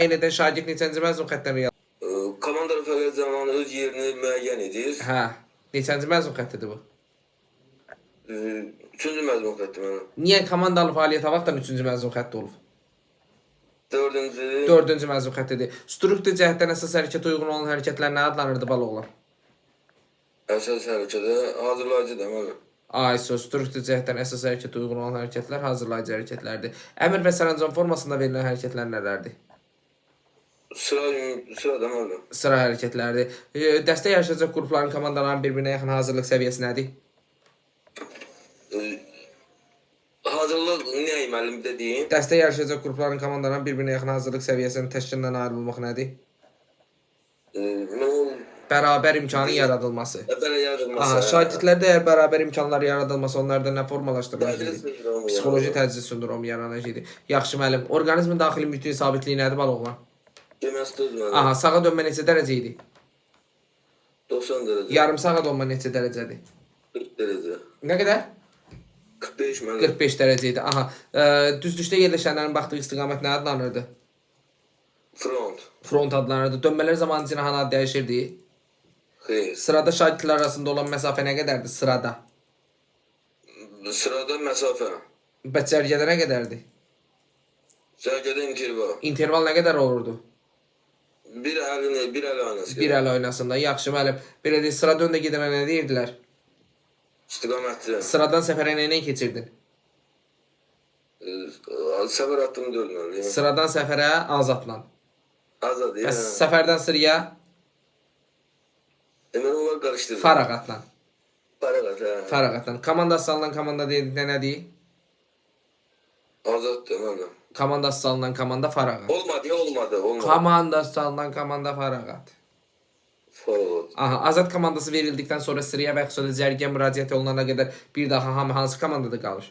Edən şagird neçənci məzun xəttinə real? Komanda fəaliyyət zamanı öz yerini müəyyən edir. Hə. Neçənci məzun xəttidir bu? Üçüncü məzmun xətti mənim. Niyə komandalı fəaliyyət vaxtdan üçüncü məzun xətti olub? Dördüncü. Dördüncü məzun xəttidir. Struktur cəhətdən əsas hərəkətə uyğun olan hərəkətlər nə adlanırdı bala oğlan? Əsas hərəkətə hazırlayıcı da müəllim. Ay söz, struktur cəhətdən əsas hərəkətə uyğun olan hərəkətlər hazırlayıcı hərəkətlərdir. Əmr və sərəncam formasında verilən hərəkətlər nələrdir? Sıra, sıra da müəllim. Sıra hərəkətlərdir. Dəstə yarışacaq qrupların komandaların bir-birinə yaxın hazırlıq səviyyəsi nədir? Hazırlıq nə müəllim bir də deyim? Dəstə yarışacaq qrupların komandaların bir-birinə yaxın hazırlıq səviyyəsinin təşkilinə nail olmaq nədir? Mən Bərabər imkanın yaradılması. Belə yaradılması. Aha, şagirdlərdə əgər bərabər imkanlar yaradılmasa, onlarda nə formalaşdırılacaq? Təcrid sindromu Psixoloji yaranır. təcrid sindromu yaranacaqdı. Yaxşı müəllim, orqanizmin daxili mühitin sabitliyi nədir bala oğlan? Deməstöz müəllim. Aha, sağa dönmə neçə dərəcə idi? 90 dərəcə. Yarım sağa dönmə neçə dərəcədir? 40 dərəcə. Nə qədər? 45 müəllim. 45 dərəcə idi. Aha. Düzlükdə yerləşənlərin baxdığı istiqamət nə adlanırdı? Front. Front adlanırdı. Dönmələr zamanı cinahın adı dəyişirdi. Xeyr. Sırada şagirdlər arasında olan məsafə nə qədərdir? Sırada. Sırada məsafə. Bəs cərgədə nə qədərdir? Cərgədə interval. İnterval nə qədər olurdu? Bir əlini, bir əl aynası. Bir əl oynasında. Yaxşı müəllim. Belə deyək, sırada öndə gedənə nə deyirdilər? İstiqamətli. Sıradan səfərə nə ilə keçirdin? Səfər addımı 4 müəllim. Sıradan səfərə azadla. Azad. Bəs səfərdən sıraya Mən onları qarışdırdım. farağatla. Farağat, hə. Farağatla. Komanda salınan komanda dedikdə nə deyir? Azaddır müəllim. Komanda salınan komanda farağat. Olmadı, olmadı, olmadı. Komanda salınan komanda farağat. Farağat. Aha, azad komandası verildikdən sonra sıraya və xüsusilə cərgəyə müraciət olunana qədər bir daha hamı hansı komandada qalır?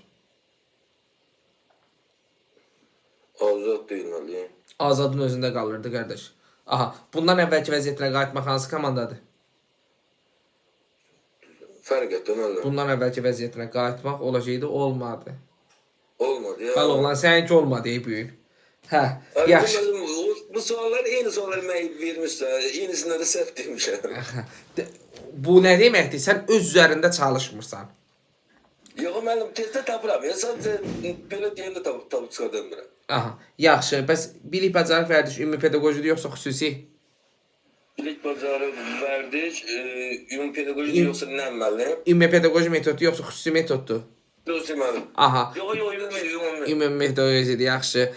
Azad deyil müəllim. Azadın özündə qalırdı qardaş. Aha, bundan əvvəlki vəziyyətinə qayıtmaq hansı komandadır? Fərq etdi müəllim. Bundan əvvəlki vəziyyətinə qayıtmaq olacaqdı, olmadı. Olmadı ya. Bəli oğlan, səninki olmadı ey bu gün. Hə, Abi, yaxşı. Bu suallar eyni suallar mənə vermişlər. Eynisində də səhv demişəm. Bu nə deməkdir? Sən öz üzərində çalışmırsan. Yox müəllim, testdə tapıram. Ya sadəcə belə deyəndə tapıb çıxarda bilmirəm. Aha, yaxşı. Bəs bilik bacarıq vərdiş ümumi pedaqojidir yoxsa xüsusi? Bilik bacarıq, vərdiş, ümumi pedaqoji yoxsa nə müəllim? Ümumi pedaqoji metoddur yoxsa xüsusi metoddur? Xüsusi müəllim. Aha. Yox, yox, ümumi, ümumi. Ümumi pedaqojidir, yaxşı.